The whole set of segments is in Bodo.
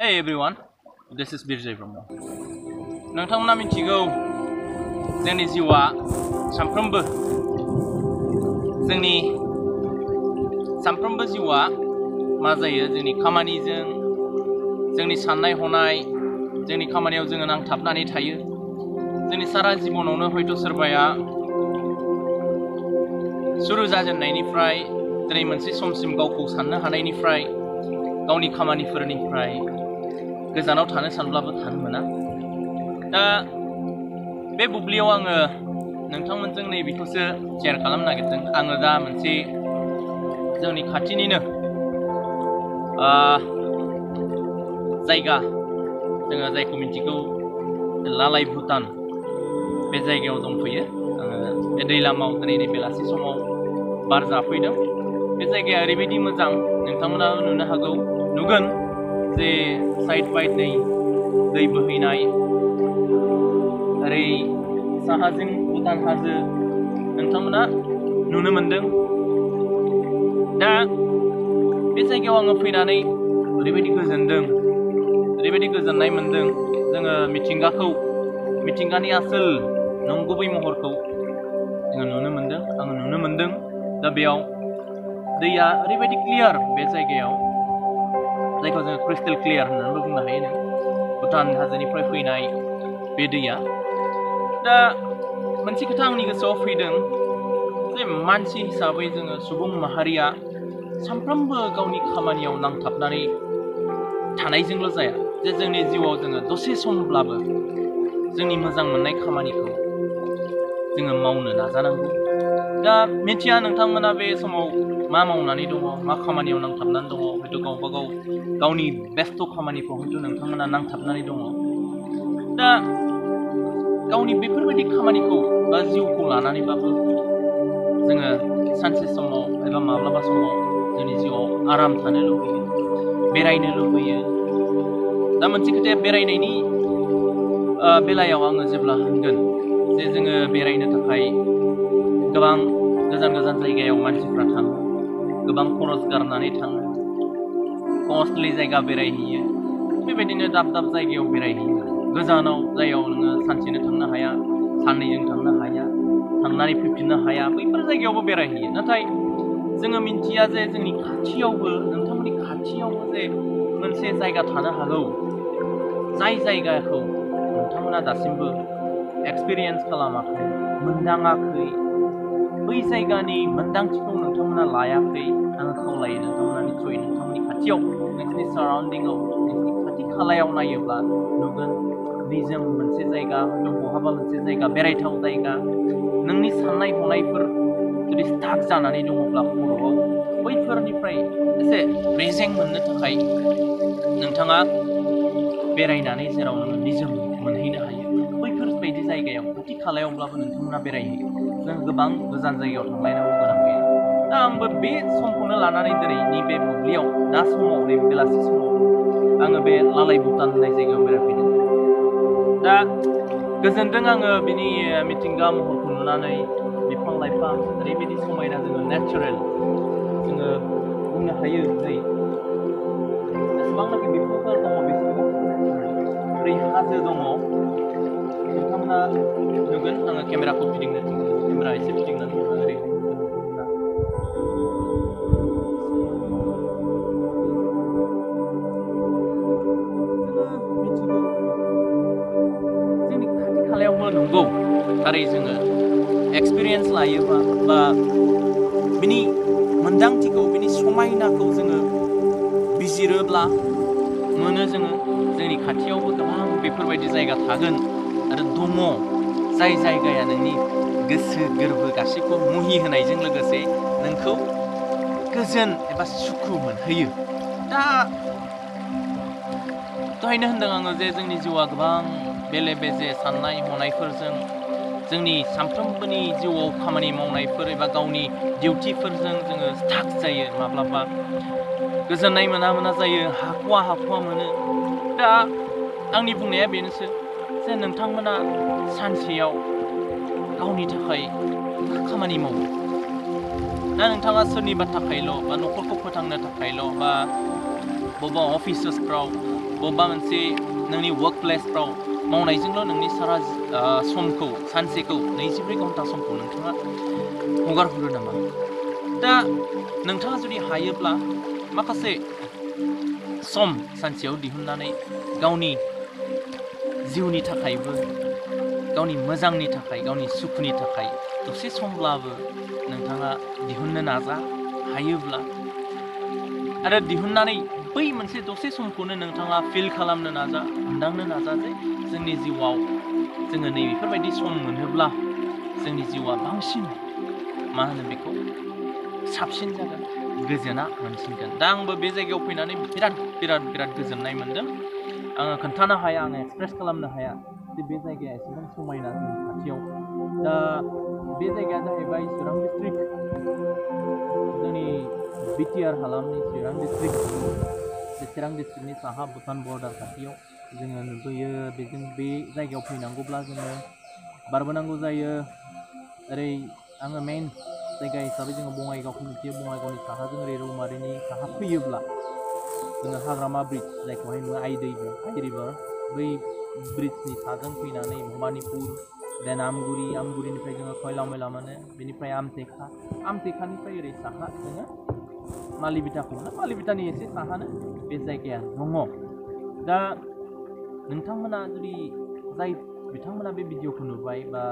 Hey everyone, this is Birjay Brahma. नोंथांमोना मिथिगौ जोंनि जिउआ सानफ्रोमबो जिउआ मा जायो जोंनि खामानिजों जोंनि साननाय हनाय जोंनि खामानियाव जोङो नांथाबनानै थायो जोंनि सारा जिबनावनो हयथ' सोरबाया सुरु जाजेननायनिफ्राय दिनै मोनसे समसिम गावखौ साननो हानायनिफ्राय गावनि खामानिफोरनिफ्राय गोजानाव थानो सानब्लाबो थानो मोना दा बे बुब्लियाव आङो नोंथांमोनजों नैबेखौसो शेयार खालामनो नागिरदों आङो दा मोनसे जोंनि खाथिनिनो जायगा जोङो जायखौ मिथिगौ लालाय भुटान बे जायगायाव दंफैयो आङो बे दैलामाव दिनै बेलासि समाव बार जाफैदों बे जायगाया ओरैबायदि मोजां नोंथांमोना नुनो हागौ नुगोन जे साइड बाय दै बोहैनाय ओरै साहाजों भुटान हाजो नोंथांमोना नुनो मोनदों दा बे जायगायाव आङो फैनानै ओरैबायदि गोजोनदों ओरैबायदि गोजोननाय मोनदों जोङो मिथिंगानि आसोल नंगुबै महरखौ जोङो नुनो मोनदों दा बेयाव दैया ओरैबायदि क्लियार बे जायगायाव जायखौ जोङो क्रिस्टेल क्लियार होननानैबो बुंनो हायो भुटान हाजोनिफ्राय फैनाय बे दैया दा मोनसे खोथा आंनि गोसोआव फैदों जे मानसि हिसाबै जोङो सुबुं माहारिया सानफ्रोमबो गावनि खामानियाव नांथाबनानै थानायजोंल' जाया जे जोंनि जिउआव जोङो दसे समब्लाबो जोंनि मोजां मोननाय खामानिखौ जोङो मावनो नाजानांगौ दा मिथिया नोंथांमोना बे समाव मा मावनानै दङ मा खामानियाव नांथाबनानै दङ हयथ' गावबा गाव गावनि बेस्थ' खामानिफ्राव हयथ' नोंथांमोना नांथाबनानै दङ दा गावनि बेफोरबायदि खामानिखौ बा जिउखौ लानानैबाबो जोङो सानसे समाव एबा माब्लाबा समाव जोंनि जिउआव आराम थानो लुबैयो बेरायनो लुबैयो दा मोनसे खोथाया बेरायनायनि बेलायाव आङो जेब्ला होनगोन जे जोङो बेरायनो थाखाय गोबां गोजान गोजान जायगायाव मानसिफ्रा थाङो गोबां खरस गारनानै थाङो कस्टलि जायगा बेरायहैयो बेबायदिनो दाब दाब जायगायाव बेरायहैयो गोजानाव जायगायाव नोङो सानसेनो थांनो हाया साननैजों थांनो हाया थांनानै फैफिननो हाया बैफोर जायगायावबो बेरायहैयो नाथाय जोङो मिन्थिया जे जोंनि खाथियावबो नोंथांमोननि खाथियावबो जे मोनसे जायगा थानो हागौ जाय जायगाखौ नोंथांमोना दासिमबो एक्सपिरियेन्स खालामाखै मोनदाङाखै बै जायगानि मोनदांथिखौ नोंथांमोना लायाखै आङो खावलायो नोंथांमोना निस्सय नोंथांमोननि खाथियाव नोंसोरनि साराउन्डिंआव नोंसोरनि खाथि खालायाव नायोब्ला नुगोन निजोम मोनसे जायगा बहाबा मोनसे जायगा बेरायथाव जायगा नोंनि साननाय हनायफोर जुदि स्टाक जानानै दङब्ला खर'आव बैफोरनिफ्राय एसे रेजें मोननो थाखाय नोंथाङा बेरायनानै जेराव नोङो निजोम मोनहैनो हायो बैफोरबायदि जायगायाव खाथि खालायावब्लाबो नोंथांमोना बेरायहैयो जों गोबां गोजान जायगायाव थांलायनांगौ गोनां गैया दा आंबो बे समखौनो लानानै दिनैनि बे बुब्लियाव दा समाव नै बेलासि समाव आङो बे लालाय भुटान होननाय जायगायाव बेरायफैदों दा गोजोनदों आङो बिनि मिथिंगा महरखौ नुनानै बिफां लाइफां ओरैबायदि समायना जोङो नेचारेल जोङो बुंनो हायो नै जेसेबांनाखि बिफांफोर दङ बिसोरो ओरै हाजो दङ नोंथांमोना नुगोन आङो केमेराखौ केमेरा एसे फिदिंनानै ओरै जोंनि खाथि खालायावबो नंगौ थारै जोङो एक्सपिरियेन्स लायोबा बा बिनि मोनदांथिखौ बिनि समायनाखौ जोङो बिजिरोब्ला मोनो जोङो जोंनि खाथियावबो गोबां बेफोरबायदि जायगा थागोन आरो दङ जाय जायगाया नोंनि गोसो गोरबो गासैखौ मुहि होनायजों लोगोसे नोंखौ गोजोन एबा सुखु मोनहोयो दा दहायनो होनदों आङो जे जोंनि जिउआ गोबां बेले बेजे साननाय हनायफोरजों जोंनि सानफ्रोमबोनि जिउआव खामानि मावनायफोर एबा गावनि डिउटिफोरजों जोङो स्टाक जायो माब्लाबा गोजोननाय मोना जायो हाखुवा मोनो दा आंनि बुंनाया बेनोसो जे नोंथांमोना सानसेयाव गावनि थाखाय खामानि मावो दा नोंथाङा सोरनिबा थाखायल' बा न'खरखौ फोथांनो थाखायल' बा बबेबा अफिसेसफ्राव बबेबा मोनसे नोंनि वर्क प्लेसफ्राव मावनायजोंल' नोंनि सारा समखौ सानसेखौ 24 घन्टा समखौ नोंथाङा हगारहरो नामा? दा नोंथाङा जुदि हायोब्ला माखासे सम सानसेयाव दिहुननानै गावनि जिउनि थाखायबो गावनि मोजांनि थाखाय गावनि सुखुनि थाखाय दसे समब्लाबो नोंथाङा दिहुननो नाजा हायोब्ला आरो दिहुननानै बै मोनसे दसे समखौनो नोंथाङा फिल खालामनो नाजा हमदांनो नाजा जे जोंनि जिउआव जोङो नै बेफोरबायदि सम मोनोब्ला जोंनि जिउआ बांसिन मा होनो बेखौ साबसिन जागोन गोजोना मोनसिनगोन। दा आंबो बे जायगायाव फैनानै बिराद गोजोननाय मोन्दों। आङो खोन्थानो हाया आङो एक्सप्रेस खालामनो हाया जे बे जायगाया एसेबां समायना जोंनि खाथियाव। दा बे जायगाया जाहैबाय चिरां डिस्ट्रिक्ट जोंनि बिटिआर हालामनि चिरां डिस्ट्रिक्ट बे चिरां डिस्ट्रिक्टनि साहा भुटान बर्डार खाथियाव जोङो नुबोयो। बेजों बे जायगायाव फैनांगौब्ला जोङो बारबोनांगौ जायो। ओरै आङो मेइन जायगा हिसाबै जोङो बङाइगावखौ मिथियो। बङाइगावनि साहाजों ओरै रौमारिनि साहा फैयोब्ला जोङो हाग्रामा ब्रिज जायखौहाय नुयो आइ रिभार बै ब्रिजनि साजों फैनानै भबानिपुर देन आमगुरिनिफ्राय जोङो खयला मैला मोनो। बेनिफ्राय आमटेखानिफ्राय ओरै साहा जोङो मालिबिटाखौ मोनो। मालिबिटानि एसे साहानो बे जायगाया दङ। दा नोंथांमोना जुदि जाय बिथांमोना बे भिडिअखौ नुबाय बा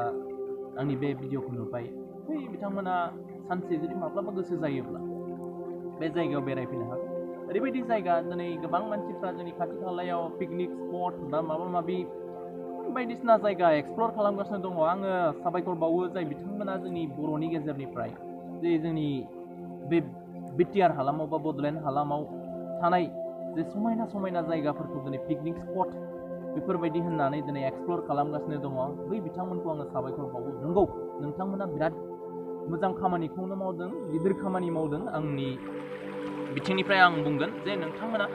आंनि बे भिडिअखौ नुबाय बै बिथांमोना सानसे जुदि माब्लाबा गोसो जायोब्ला बे जायगायाव बेरायफैनो हागोन। ओरैबायदि जायगा दिनै गोबां मानसिफ्रा जोंनि खाथि खालायाव पिकनिक स्पट बा माबा माबि बायदिसिना जायगा एक्सप्लर खालामगासिनो दङ। आङो साबायखर बावो जाय बिथांमोना जोंनि बर'नि गेजेरनिफ्राय जे जोंनि बे बिटिआर हालामाव बा बड'लेण्ड हालामाव थानाय जे समायना जायगाफोरखौ दिनै पिकनिक स्पट बेफोरबायदि होननानै दिनै एक्सप्लर खालामगासिनो दङ। बै बिथांमोनखौ आङो साबायखर बावो। नंगौ नोंथांमोना बिराद मोजां खामानिखौनो मावदों, गिदिर खामानि मावदों। आंनि बिथिंनिफ्राय आं बुंगोन जे नोंथांमोना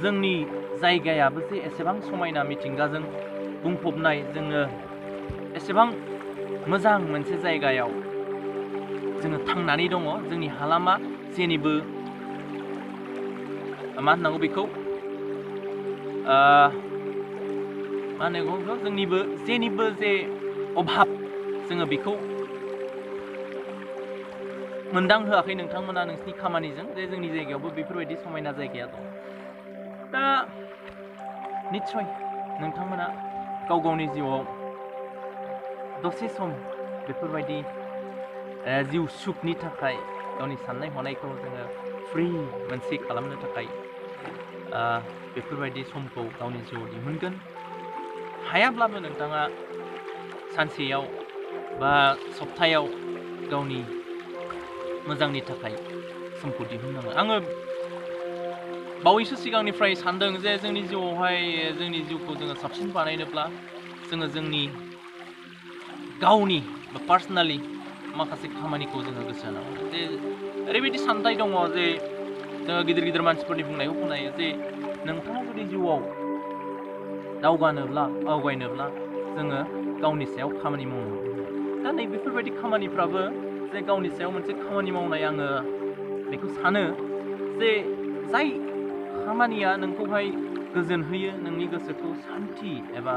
जोंनि जायगायाबो जे एसेबां समायना मिथिंगाजों बुंफबनाय, जोङो एसेबां मोजां मोनसे जायगायाव जोङो थांनानै दङ। जोंनि हालामा जेनिबो मा होननांगौ बेखौ मा होननांगौ जोंनिबो जेनिबो जे अभाब जोङो बेखौ मोनदांहोआखै नोंथांमोना नोंसिनि खामानिजों जे जोंनि जायगायावबो बेफोरबायदि समायना जायगाया दं। दा निस्सय नोंथांमोना गाव गावनि जिउआव दसे सम बेफोरबायदि जिउ सुखनि थाखाय गावनि साननाय हनायखौ जोङो फ्रि मोनसे खालामनो थाखाय बेफोरबायदि समखौ गावनि जिउआव दिहुनगोन। हायाब्लाबो नोंथाङा सानसेयाव बा सप्तायाव गावनि मोजांनि थाखाय समखौ दिहुननांगोन। आङो बावैसो सिगांनिफ्राय सानदों जे जोंनि जिउआवहाय जोंनि जिउखौ जोङो साबसिन बानायनोब्ला जोङो जोंनि गावनि बा पार्सनेलि माखासे खामानिखौ जोङो गोसो होनांगौ। जे ओरैबायदि सानथाय दङ जे जोङो गिदिर मानसिफोरनि बुंनायखौ खोनायो जे नोंथाङा जुदि जिउआव आवगायनोब्ला जोङो गावनि सायाव खामानि मावनांगौ। दा नै बेफोरबायदि खामानिफ्राबो जे गावनि सायाव मोनसे खामानि मावनाय, आङो बेखौ सानो जे जाय खामानिया नोंखौहाय गोजोन होयो, नोंनि गोसोखौ सान्थि एबा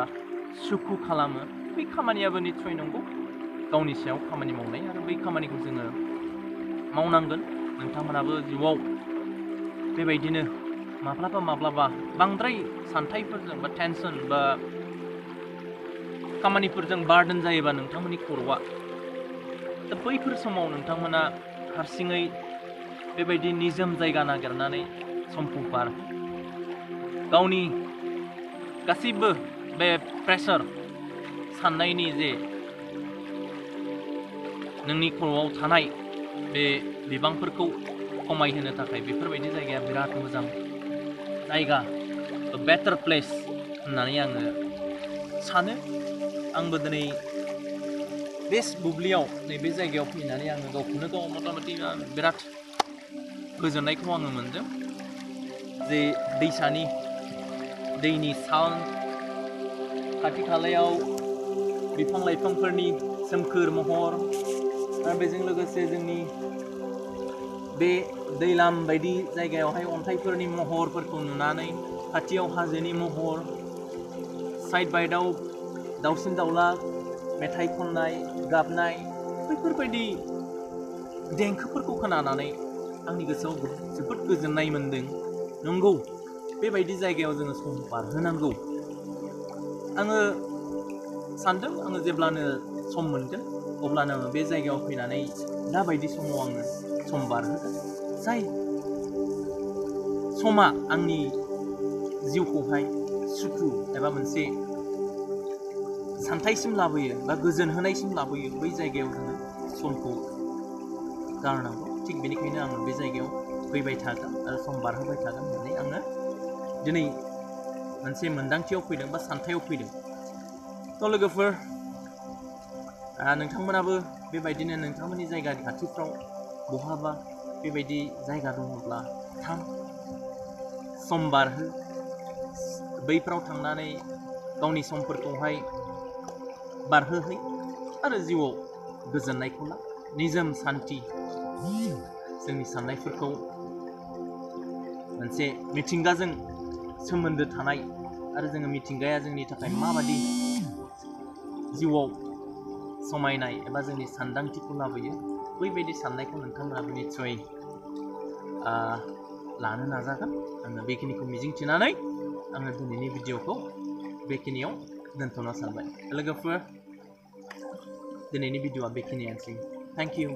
सुखु खालामो, बै खामानियाबो निस्सय नंगौ गावनि सायाव खामानि मावनाय। आरो बै खामानिखौ जोङो मावनांगोन। नोंथांमोनाबो जिउआव बेबायदिनो माब्लाबा बांद्राय सानथाइफोरजों बा टेनसन बा खामानिफोरजों बार्डन जायोबा नोंथांमोननि खर'आ, दा बैफोर समाव नोंथांमोना हारसिङै बेबायदि निजोम जायगा नागिरनानै समखौ गावनि गासैबो बे प्रेसार साननायनि जे नोंनि खर'आव थानाय बे बिबांफोरखौ खमायहोनो थाखाय बेफोरबायदि जायगाया बिराद मोजां जायगा, बेटार प्लेस होननानै आङो सानो। आंबो दिनै बे बुब्लियाव नैबे जायगायाव फैनानै आङो गावखौनो गाव मथा-मथि बिराद गोजोननायखौ आङो मोनदों। जे दैनि साउन्ड, खाथि खालायाव बिफां लाइफांफोरनि सोमखोर महर, आरो बेजों लोगोसे जोंनि बे दैलाम बायदि जायगायावहाय अन्थाइफोरनि महरफोरखौ नुनानै खाथियाव हाजोनि महर, साइड बाइडआव दाउसिन दाउला मेथाइ खननाय गाबनाय बैफोरबायदि देंखोफोरखौ खोनानानै आंनि गोसोआव जोबोद गोजोननाय मोन्दों। नंगौ, बेबायदि जायगायाव जोङो सम बारहोनांगौ। आङो सानदों आङो जेब्लानो सम मोनगोन अब्लानो आङो बे जायगायाव फैनानै दाबायदि समाव आङो सम बारहोगोन। जाय समा आंनि जिउखौहाय सुखु एबा मोनसे सान्थाइसिम लाबोयो बा गोजोन होनायसिम लाबोयो, बै जायगायाव जोङो समखौ गारनांगौ। थिग बेनिखायनो आङो बे जायगायाव फैबाय थागोन आरो सम बारहोबाय थागोन होननानै आङो दिनै मोनसे मोन्दांथियाव फैदों बा सान्थायाव फैदों। थ' लोगोफोर, नोंथांमोनाबो बेबायदिनो नोंथांमोननि जायगानि खाथिफ्राव बहाबा बेबायदि जायगा दङब्ला थां, सम बारहो, बैफ्राव थांनानै गावनि समफोरखौहाय बारहोहै आरो जिउआव गोजोननायखौ ला, निजोम सान्थि जोंनि साननायफोरखौ मोनसे मिथिंगाजों सोमोन्दो थानाय आरो जोङो मिथिंगाया जोंनि थाखाय माबादि जिउआव समायनाय एबा जोंनि सानदांथिखौ लाबोयो, बैबायदि साननायखौ नोंथांमोनाबो निस्सय लानो नाजागोन। आङो बेखिनिखौ मिजिंथिनानै आङो दिनैनि भिडिअखौ बेखिनियाव दोनथ'नो सानबाय। लोगोफोर, दिनैनि भिडिअआ बेखिनियानोसै। Thank you.